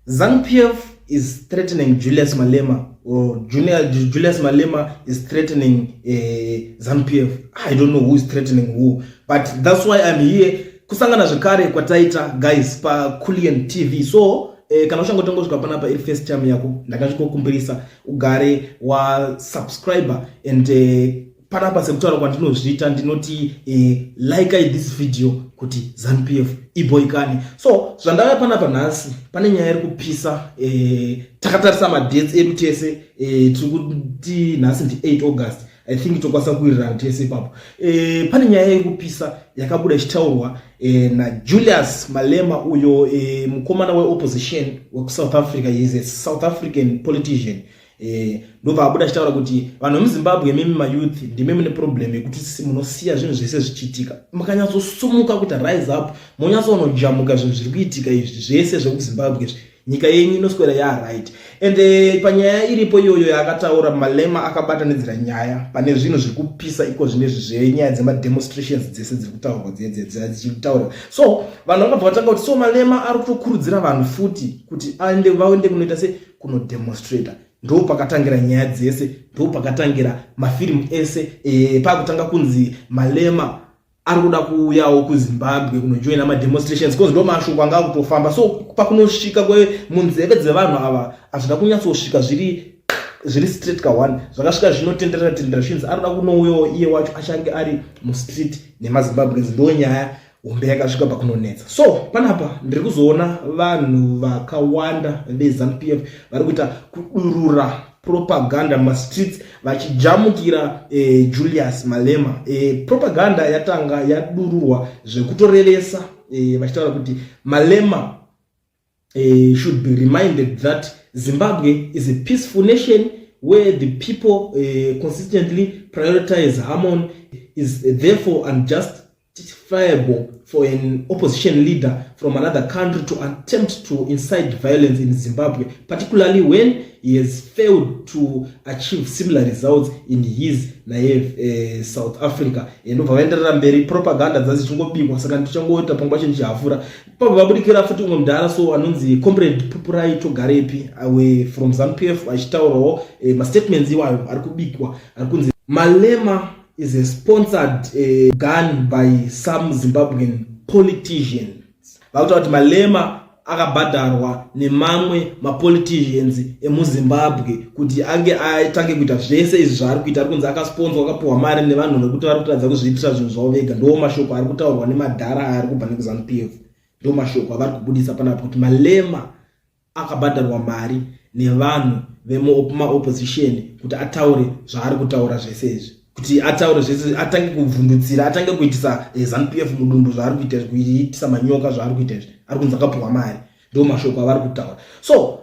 ZANU PF is threatening Julius Malema or Julius Malema is threatening ZANU PF. I don't know who is threatening who, but that's why I'm here. Kusangana zvekare kwataita, guys, pa Kulian TV. So kana uchangotanga kusvika panapa iri first time yako, ndakachikokumbirisa ugare wa subscriber and panapa sekutaura kwandinozviita ndinoti like this video kuti ZANU PF iboikane. So zvandauya panapa nhasi, pane nyaya iri kupisa. Takatarisa madates edu tese, tiri kuti nhasi ndi 8 August. I think tokwanisa kuwirirana tese ipapo. Pane nyaya iri kupisa yakabuda ichitaurwa naJulius Malema, uyo mukomana weopposition wekuSouth Africa. He is a South African politician. Ndobva abuda achitaura kuti vanhu vemuZimbabwe, mimi mayouth, ndime mune problem yekuti munosiya zvinhu zvese zvichiitika. Mukanyatsosumuka kuita rise up, monyatsonojamuka zvinhu zviri kuitika izvi zvese zvekuZimbabwe izvi, nyika yenyu inoswera yaright. And panyaya iripo iyoyo yaakataura Malema, akabatanidzira nyaya pane zvinhu zviri kupisa iko zvinezvi zvenyaya dzemademonstrations dzese dziri kutaurwa dzichitaurwa. So vanhu vakabva vatanga kuti so Malema ari kutokurudzira vanhu futi kuti aende vaende kunoita se kunodemonstrata. Ndo pakatangira nyaya dzese, ndo pakatangira mafirimu ese. Pakutanga kunzi Malema ari kuda kuuyawo kuZimbabwe kunojoina mademonstrations, because ndo mashoko anga akutofamba. So pakunosvika munzeve dzevanhu ava hazvina kunyatsosvika zviri straight ka1, zvakasvika zvinotenderera tenderera, zvinzi ari kuda kunouyawo iye wacho achange ari mustreet nemaZimbabweans. Ndo nyaya hombe yakasvika pakunonetsa. So panapa ndiri kuzoona vanhu vakawanda veZANU PF vari kuita kudurura propaganda mumastreets vachijamukira Julius Malema. Propaganda yatanga yadururwa zvekutorevesa, vachitaura kuti Malema should be reminded that Zimbabwe is a peaceful nation where the people consistently prioritize harmony, is therefore unjustifiable for an opposition leader from another country to attempt to incite violence in Zimbabwe, particularly when he has failed to achieve similar results in his native South Africa. Ndobva vaenderera mberi, propaganda dzadzichingobikwa. Saka ndichangoita pangwa chinhu chihafura. Pabva vabudikira futi umwe mudhara so anonzi Comrade Pupurai Togarepi awe from ZANU PF achitaurawo mastatements iwayo ari kubikwa, ari kunzi Malema is a sponsored gun by some Zimbabwean politicians. Vakutaura kuti Malema akabhadharwa nemamwe mapoliticians emuZimbabwe kuti ange atange kuita zvese izvi zvaari kuita. Ari kunzi akasponsorwa, akapiwa mari nevanhu nekuti vari kutadza kuzviitira zvinhu zvavo vega. Ndo mashoko ari kutaurwa nemadhara ari kubva nekuZANU PF. Ndo mashoko avari kubudisa panapa kuti Malema akabhadharwa mari nevanhu vemaopposition kuti ataure zvaari kutaura zvese izvi, kuti ataure zvese, atange kuvhundutsira, atange kuitisa ZANU PF mudumbu zvaari kuita izvi, kuitisa manyoka zvaari kuita izvi. Ari kunzi akapiwa mari. Ndo mashoko avari kutaura. So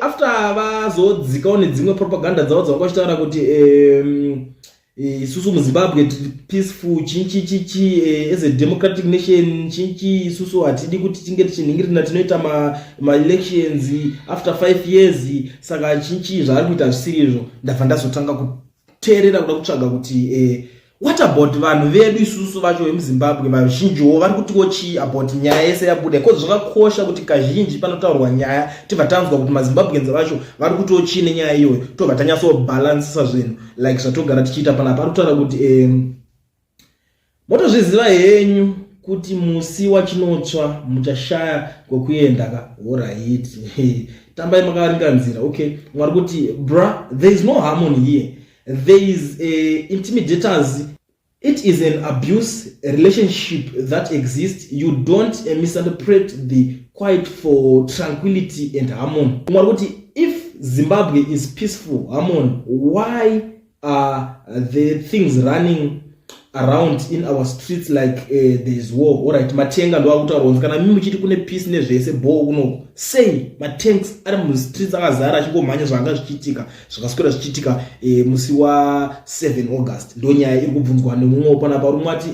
after vazodzikawo nedzimwe propaganda dzavo dzavanga vachitaura kuti isusu muZimbabwe tiri peaceful, chinchi chichi, as a democratic nation, chinchi, isusu hatidi kuti tinge tichinhingirina, tinoita maelections after 5 years, saka chinchi zvaari kuita zvisiri izvo. Ndabva ndazotanga kuteerera kuda kutsvaga kuti what about vanhu vedu isusu vacho vemuZimbabwe vazhinjiwo vari kutiwo chii about nyaya yese yabuda, because zvakakosha kuti kazhinji panotaurwa nyaya tibva tanzwa kuti maZimbabweans vacho vari kutiwo chii nenyaya iyoyo, tobva tanyatsobhalansisa zvinhu like zvatogara tichiita panapa. Ari kutaura kuti motozviziva henyu kuti musi wachinotsva muchashaya kwekuenda ka. Alright, tambai makaringa nzira. Okay, mwari kuti bra, there is no harmony here, there is intimidators. It is an abuse relationship that exists. You don't misinterpret the quiet for tranquility and harmony. Mwari kuti if Zimbabwe is peaceful harmony, why are the things running around in our streets like there is war? Alright, matenga ndo akutaurwa kunzi kana mimi muchiti kune peace nezvese bo kunoko, sei matanks ari mustreets akazara achingomhanya? Zvanga zvichiitika, zvakaswera zvichiitika musi wa7 August, ndo nyaya iri kubvunzwa nemumwe panapa. Rumwe ati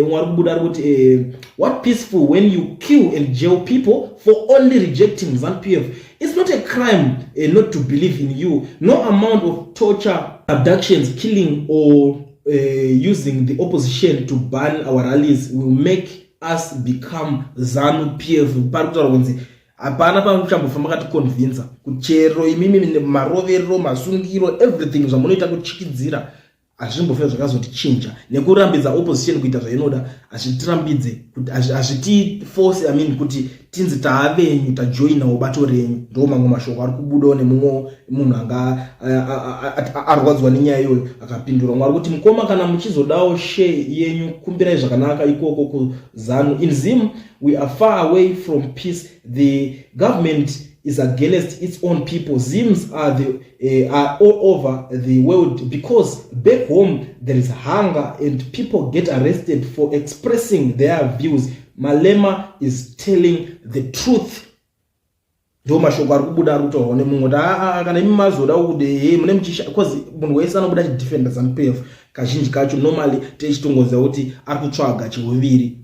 umwe ari kubuda ari kuti what peaceful when you kill and jail people for only rejecting ZANU PF? It's not a crime not to believe in you. No amount of torture, abductions, killing or using the opposition to ban our rallies will make us become ZANU PF. Pari kutaura kunzi Hapana pamuchambofamba makaticonvinza kuchero imimi maroverero, masungiro, everything zvamunoita kuchikidzira, hazvimbofe zvakazotichinja. Nekurambidza opposition kuita zvainoda hazvitirambidze, hazvitiforce, I mean, kuti tinzi taavenyu, tajoinawo bato renyu. Ndo mamwe mashoko ari kubudawo nemumwe munhu anga arwadzwa nenyaya iyoyo akapindura. Umwe ari kuti, "Mukoma, kana muchizodawo share yenyu, kumbirai zvakanaka ikoko kuZANU. In Zim we are far away from peace. The government is against its own people. Zims are all over the world because back home there is hunger and people get arrested for expressing their views. Malema is telling the truth." Ndo mashoko ari kubuda, ari kutaurwa nemumwe kuti, "Aa, kana imi mazoda kuti he mune muchisha," because munhu wese anobuda achidefenda ZANU PF kazhinji kacho normally tichitongoziva kuti ari kutsvaga cheuviri,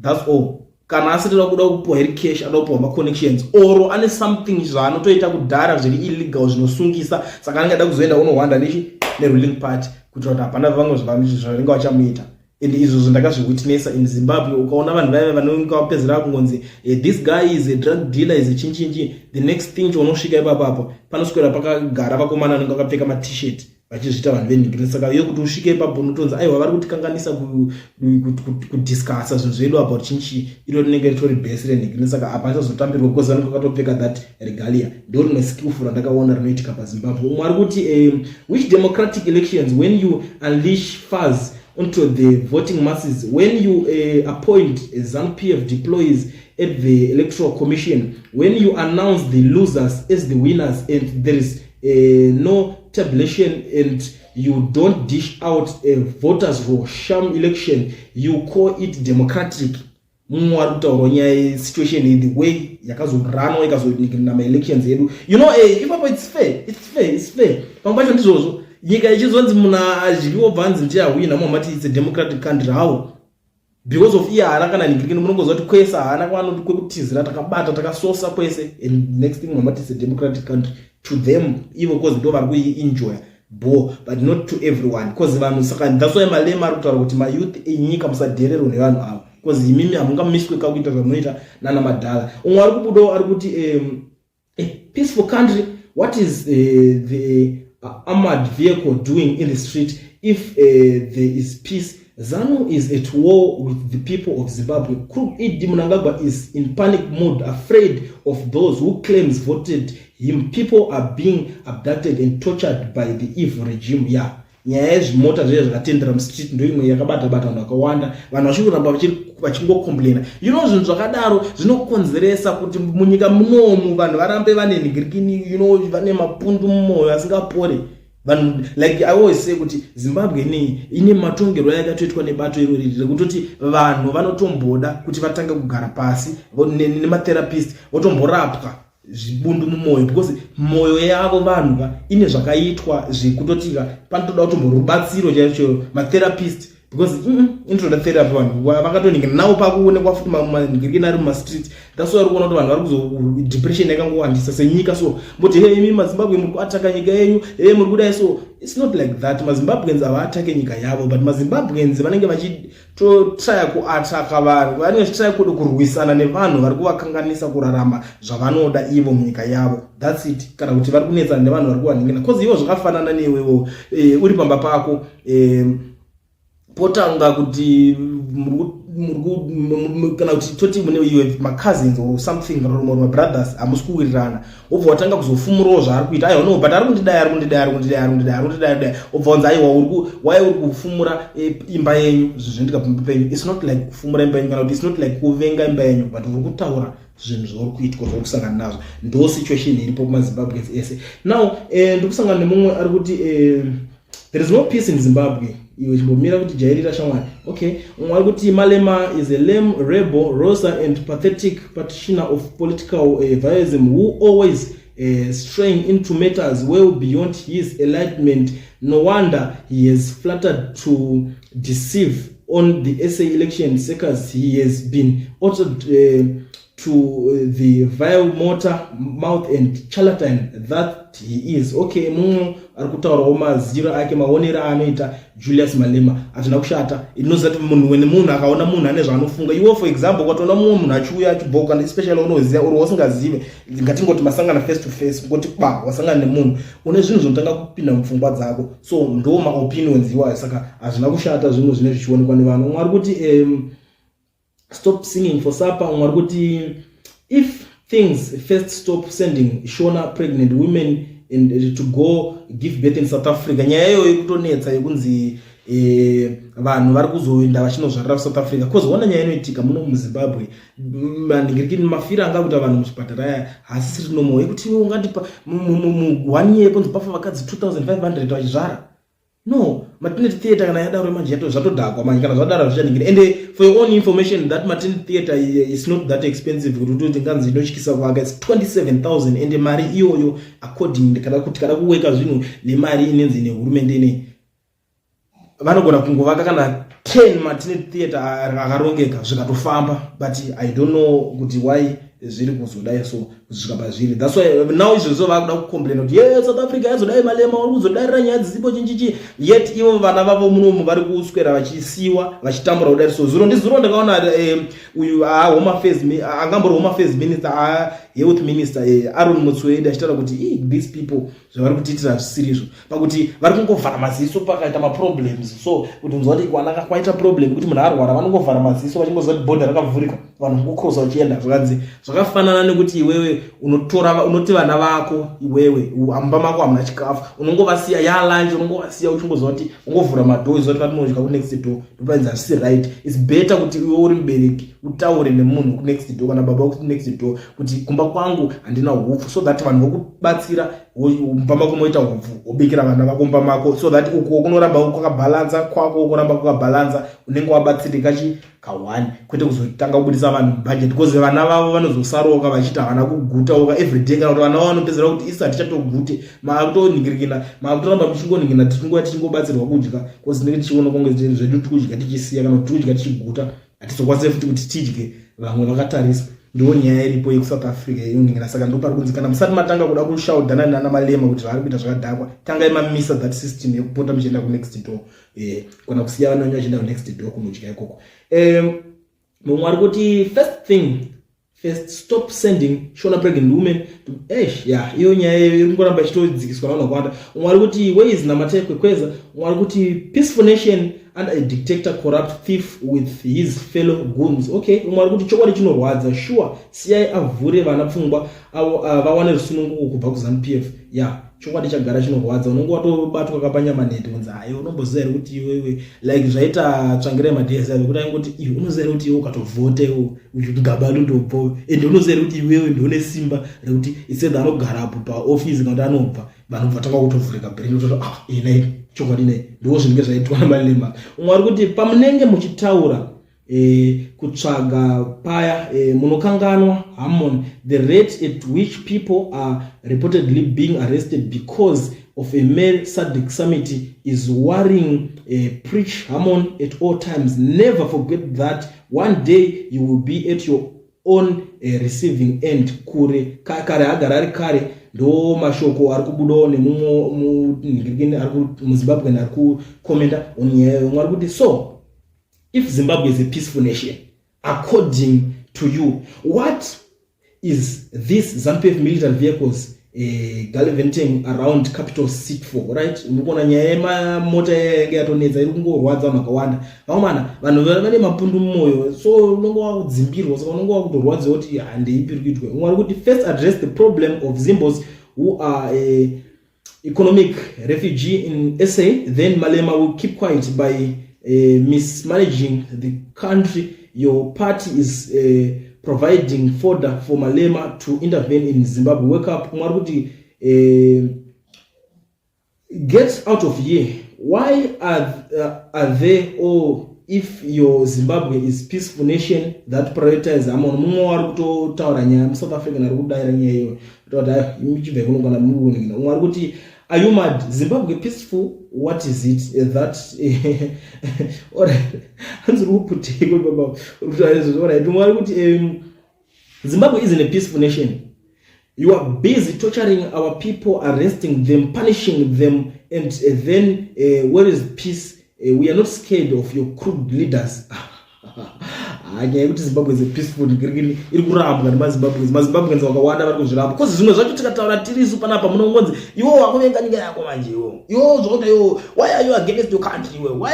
that's all. Kana asiri kuda kupuwa iri cash, ada kupuwa maconnections or ane something zvaanotoita kudhara zviri illegal zvinosungisa, saka anenge ada kuzoenda unohwanda nechi neruling party kuitira kuti hapana vamwe zvavanenge vachamuita. And izvozvo ndakazviwitnessa in Zimbabwe. Ukaona vanhu vaiva vanonge vapedzera kungonzi, "This guy is a drug dealer, is a chinchinchi," the next thing chaunosvika ipapapo panoswera pakagara vakomana vanenge vakapfeka maT-shirt vachizviita vanhu venhingiri. Saka iyo kuti usvike ipapo unotonzi, "Aiwa, vari kutikanganisa kudiscussa zvinhu zvedu about chinchi." Iro rinenge ritori bhesi renhingiri, saka apa achazotambirwa because vanenge vakatopfeka that regalia. Ndo rimwe skillful randakaona rinoitika paZimbabwe. Umwe ari kuti, "Which democratic elections when you unleash fars onto the voting masses, when you appoint ZANU PF deployees at the Electoral Commission, when you announce the losers as the winners and there is no tabulation and you don't dish out a voters roll, sham election, you call it democratic?" Mumwe ari kutaurawo nyaya yesituation, the way yakazoranwa ikazonikirina maelections edu. Ipapo it's fair, it's fair, it's fair. Pamwe pacho ndizvozvo, nyika ichizonzi munhu adyiwo bvanzi ndiye ahwina, momati it's a democratic country. How? Because of iye haana kana ningirikini, munongoziva kuti kwese haana kwanoti kwekutizira, takabata takasosa kwese, and next thing mamati it's a democratic country to them ivo, because ndo vari kuienjoya bo, but not to everyone, because vanhu. Saka that's why Malema ari kutaura kuti mayouth enyika musadhererwo nevanhu ava, because imimi hamungamiswe kakuita zvamunoita nana madhara. Umwe ari kubudawo ari kuti, "A peaceful country, what is the armored vehicle doing in the street if there is peace? ZANU is at war with the people of Zimbabwe. Crook ED Mnangagwa is in panic mode, afraid of those who claims voted him. People are being abducted and tortured by the evil regime." Yeah, nyaya yezvimota zviye zvakatendera mustreet ndo imwe yakabata bata vanhu vakawanda, vanhu vachingoramba vachingocomplaina. Zvinhu zvakadaro zvinokonzeresa kuti munyika munomu vanhu varambe vane nhingirikini, vane mapundu mumwoyo asingapore. Vanhu, like I always say kuti Zimbabwe inei ine matongerwo ayakatoitwa nebato irori rekutoti vanhu vanotomboda kuti vatange kugara pasi nematherapist, votomborapwa zvibundu mumwoyo, because mwoyo yavo vanhu va ine zvakaitwa zvekutotika panotoda kutomborubatsiro chaicho, matherapist, because inotoda therapy. Vanhu vakatoningira nawo pakuonekwa futi manhingirikini ari mumastreet. That's why uri kuona kuti vanhu vari kuzo depression yakangowandisa senyika. So mboti, "He, imi maZimbabwe muri kuataka nyika yenyu, he, muri kudai." So it's not like that. MaZimbabweans havaatake nyika yavo, but maZimbabweans vanenge vachitotraya kuataka vanhu, vanenge vachitraya kuda kurwisana nevanhu vari kuvakanganisa kurarama zvavanoda ivo munyika yavo, that's it. Kana kuti vari kunetsana nevanhu vari kuvanhingina, 'cause ivo zvakafanana newewo uri pamba pako, potanga kuti kana kuti toti mune iwe macousins or something or mabrothers, hamusi kuwirirana, wobva watanga kuzofumurawo zvaari kuita. "Aiwa, no, but ari kundidai, ari kundidai, ari kundidai, ari kundidai, ari kundidai, ari kundidai." Wobva wanzi, "Aiwa, wai uri kufumura imba yenyu, zvinhu zvinoitika pamba penyu?" It's not like kufumura imba yenyu, kana kuti it's not like kuvenga imba yenyu, but uri kutaura zvinhu zvauri kuitwa, zvauri kusangana nazvo. Ndo situation iripo kumaZimbabweans ese now. Ndiri kusangana nemumwe ari kuti, "There is no peace in Zimbabwe." Iwe chimbomira kuti jairira, shamwari. Okay, umwe ari kuti, "Malema is a lame rebel, rosa and pathetic practitioner of political viism who always straying into matters well beyond his enlightenment. No wonder he has flattered to deceive on the SA election circus. He has been altered To the vile motor mouth and charlatan that he is. Okay, mumwe ari kutaurawo maziro ake, maonero aanoita Julius Malema. Hazvina kushata, inoziva kuti munhu wene munhu akaona munhu ane zvaanofunga. Iwo, for example, ukatoona mumwe munhu achiuya achibvoka, especially unoziva uri wasingazive, ngatingoti masangana face to face, ngoti ba wasangana nemunhu une zvinhu zvinotanga kupinda mupfungwa dzako. So ndo maopinions iwayo, saka hazvina kushata zvinhu zvine zvichionekwa nevanhu. Umwe ari kuti "Stop singing for supper." Umwe ari kuti, "If things first, stop sending Shona pregnant women and to go give birth in South Africa." Nyaya iyoyo ikutonetsa, yekunzi vanhu vari kuzoenda vachinozvarira kuSouth Africa, 'cause ona nyaya inoitika muno muZimbabwe, manhingirikini mafiro anga kuita vanhu muzvipatara aya haasisiri normal, yekuti iwe ungandipa one year ponzi pafa vakadzi 2500 vachizvara. No maternity theatre kana yadaro manje zvatodhakwa manje. Kana zvadaro zvichaningiri. And for your own information, that maternity theatre is not that expensive kuti utoti nganzi inotyisa kuvaka. It's 27,000, and mari iyoyo, according kana kuti kada kuweka zvinhu nemari inenzi nehurumende ine, vanogona kungovaka kana 10 maternity theatre akarongeka zvikatofamba. But I don't know kuti why zviri kuzodai so kusvika pazviri. That's why now izvozvo vakuda kucomplaina kuti ye South Africa yazodai, Malema uri kuzodarira nyaya dzisipo chinchichi, yet ivo vana vavo munomu vari kuswera vachisiwa vachitambura kudai. So zuro ndizuro ndakaona uyu home affairs, angambori home affairs minister, health minister, Aaron Motsoaledi, achitaura kuti these people zvavari kutiitira zvisiri izvo, pakuti vari kungovhara maziso pakaita maproblems. So kuti unzwa kuti kwanaka kwaita problem kuti munhu arwara, vanongovhara maziso vachingoziva kuti bhodha rakavhurika, vanhu vongocrossa vachienda. Zvakanzi zvakafanana nekuti iwewe unotora, unoti vana vako, iwewe mumba mako hamuna chikafu, unongovasiya yalunch, unongovasiya uchingoziva kuti ungovhura madoor, ziva kuti vatinodya kunext door. Ndopainzi hazvisi right. It's better kuti iwe uri mubereki utaure nemunhu kunext door, kana baba kunext door, kuti kumba kwangu handina hupfu, so that vanhu vokubatsira, mumba mako moita hupfu, wobikira vana vako mumba mako, so that uko kunoramba kwakabhalansa, kwako kuramba kwakabhalansa, unenge wabatsirika chi ka1, kwete kuzotanga kubudisa vanhu budget, because vana vavo vanozosaroka vachiti havana kugutaoka everyday, kana kuti vana vavo vanopedzera kuti isu hatichatoguti, maakutoningirikina, maakutoramba muchingoningina, tichinguva tichingobatsirwa kudya, because tinenge tichiona kunge zvedu tikudya tichisiya, kana kuti tikudya tichiguta, hatizokwanisi futi kuti tidye vamwe vakatarisa. Ndo nyaya iripo yekuSouth Africa inoningira. Saka ndo pari kunzi kana musati matanga kuda kushaudhana nana Malema kuti zvaari kuita zvakadhakwa, tangai mamisa that system yekupota muchienda kunext door, kana kusiya vana venyu vachienda kunext door kunodya ikoko. Mumwe ari kuti, "First thing first, stop sending Shona pregnant women to." Esh, ya, iyo nyaya iyo iri kungoramba ichitodzikiswa navanhu vakawanda. Umwe ari kuti, "Where is Namatei Kwekweza?" Umwe ari kuti, "Peaceful nation under a dictator, corrupt thief with his fellow goons." Okay, umwe ari kuti, "Chokwadi chinorwadza sure, siyai avhure vana pfungwa avo vawane rusununguko kubva kuZANU PF." Ya, chokwadi chagara chinorwadza, unonge watobatwa kapanyama nete, kunzi hai, unomboziva here kuti iwewe, like zvaita Tsvangirai madhs avo, kuti aingoti iwe unoziva here kuti iwe ukatovhota iwe gaba ndondobva, ende unoziva here kuti iwewe ndiune simba rekuti isedha anogarapo paofisi, kana kuti anobva vanhu vatanga kutovhurika brain, kutoti ah, inai chokwadi nei, ndo zvinenge zvaitwa naMalema. Umwe ari kuti, "Pamunenge muchitaura kutsvaga paya, munokanganwa Harmon, the rate at which people are reportedly being arrested because of a male SADC summit is worrying. Preach Harmon at all times. Never forget that one day you will be at your own receiving end." Kure kare agara ari kare. Ndo mashoko ari kubudawo nemumwe muZimbabwe ari kukomenda on nyaya. Umwe ari kuti, "So if Zimbabwe is a peaceful nation according to you, what is this ZANU PF military vehicles gallivanting around capital city for?" Right, urikuona nyaya yemamota yange yatonetsa, iri kungorwadza vanhu vakawanda. Vakomana, vanhu vane mapundu mumwoyo, so unonge wakudzimbirwa, saka unonge wakutorwadziwa kuti handeipi iri kuitwa. Umwe ari kuti, "First address the problem of Zimbos who are economic refugee in SA, then Malema will keep quiet. By mismanaging the country, your party is providing fodder for Malema to intervene in Zimbabwe. Wake up." Umwe ari kuti, "Get out of here. Why are they all if your Zimbabwe is peaceful nation that prioritize Harmony?" Mumwe wari kutotaura nyaya muSouth African ari kudayira nyaya iyoyo, kutoti muchibva kuno kana muonekina. Umwe ari kuti, "Are you mad? Zimbabwe peaceful? What is it that?" Alright, hanzi uri kuputeko baba. Alright, umwe ari kuti Zimbabwe isn't a peaceful nation. You are busy torturing our people, arresting them, punishing them, and then where is peace? We are not scared of your crooked leaders. Nyaya yekuti Zimbabwe is a peaceful iri kurambwa nemaZimbabweans. MaZimbabweans vakawanda vari kuzviramba because zvimwe zvacho tikataura tirisu panapa, munongonzi, "Iwo wakuvenga nyika yako manje, iwo iwo zvokuti iwo, why are you against your country iwe? Why?"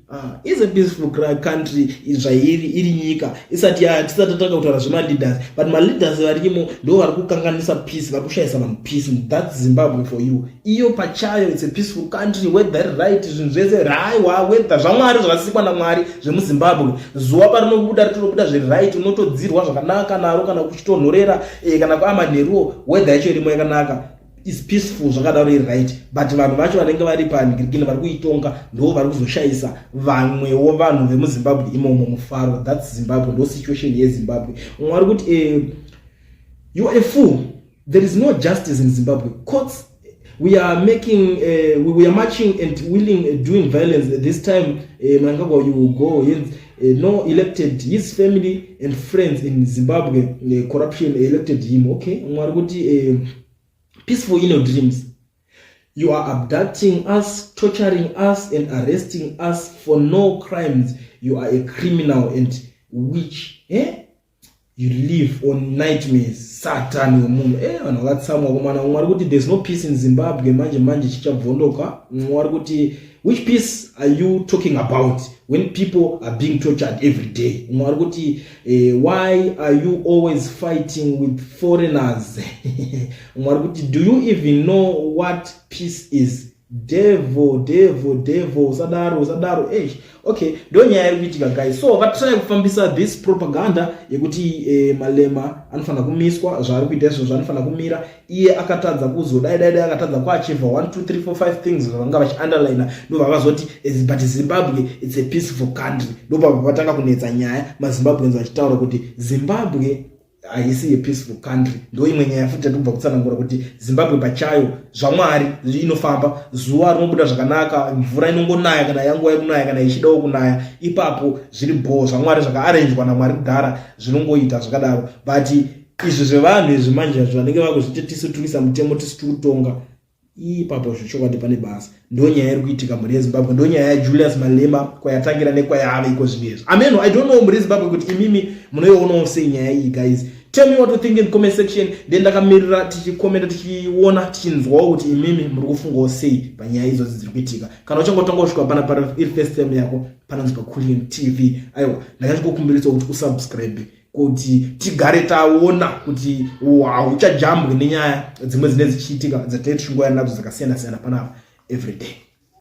Ah, is a peaceful country zvairi iri nyika isati tisati tatanga kutaura zvemaleaders, but maleaders varimo ndo vari kukanganisa peace, vari kushayisa vanhu peace. That's Zimbabwe for you. Iyo pachayo, it's a peaceful country, weather right, zvinhu zvese raiwa, weather zvaMwari, zvakasikwa naMwari zvemuZimbabwe. Zuva parinobuda ritonobuda zviri right, unotodzirwa zvakanaka naro kana kuchitonhorera, kana kwamanheruwo weather yacho irimo yakanaka, is peaceful zvakadaro, iri right. But vanhu vacho vanenge vari panhingirikini vari kuitonga ndo vari kuzoshayisa vamwewo vanhu vemuZimbabwe imomo mufaro. That's Zimbabwe, ndo situation yeZimbabwe. Umwe vari kuti, "You are a fool. There is no justice in Zimbabwe courts. We are making we are marching and willing doing violence this time. Mnangagwa, you will go hence. No elected his family and friends in Zimbabwe. Corruption elected him." Okay, umwe ari kuti, "Peaceful in your dreams. You are abducting us, torturing us and arresting us for no crimes. You are a criminal and witch, eh? You live on nightmares." Satani wemunhu, vanhu vakatsamwa komana. Umwe ari kuti, "There's no peace in Zimbabwe. Manje manje chichabvondoka." Umwe ari kuti, "Which peace are you talking about when people are being tortured every day?" Umwe ari kuti, "Why are you always fighting with foreigners?" Umwe ari kuti, "Do you even know what peace is? Devil, devil, devil." Usadaro, usadaro. Eish, okay, ndo nyaya iri kuitika, guys. So vatry kufambisa this propaganda yekuti Malema anofanira kumiswa zvaari kuita izvozvo, anofanira kumira. Iye akatadza kuzodai dai dai, akatadza kuachieve 1 2 3 4 5 things zvavanga vachiunderlina. Ndo vakazoti, "But Zimbabwe, it's a peaceful country." Ndo pabva patanga kunetsa nyaya, maZimbabweans vachitaura kuti Zimbabwe haisi yepeaceful country. Ndo imwe nyaya futi yatikubva kutsanangura kuti Zimbabwe pachayo zvaMwari inofamba, zuva rinobuda zvakanaka, mvura inongonaya kana yanguva yekunaya, kana ichidawo kunaya ipapo, zviri bhoo, zvaMwari zvakaarenjwa naMwari kudhara, zvinongoita zvakadaro. But izvi zvevanhu izvi manje zvanenge vakuzviti tisu tikuisa mutemo, tisu tikutonga ipapo, zvechokwadi pane basa. Ndo nyaya iri kuitika, mhuri yeZimbabwe. Ndo nyaya yaJulius Malema, kwayatangira nekwayave iko zvino izvi. Ameno, I don't know, mhuri yeZimbabwe, kuti imimi munoionawo sei nyaya iyi. Guys, tell me what you think in the comment section. Then ndakamirira tichikomenda, tichiona, tichinzwawo kuti imimi muri kufungawo sei panyaya idzodzi dziri kuitika. Kana uchangotanga kusvika pana para iri first time yako panonzi paCulian TV, aiwa, ndakachikokumbirisa kuti usubscribe kuti tigare taona kuti hauchajambwi nenyaya dzimwe dzinenge dzichiitika dzatinenge tichingoya nadzo dzakasiyana siyana panapa every day.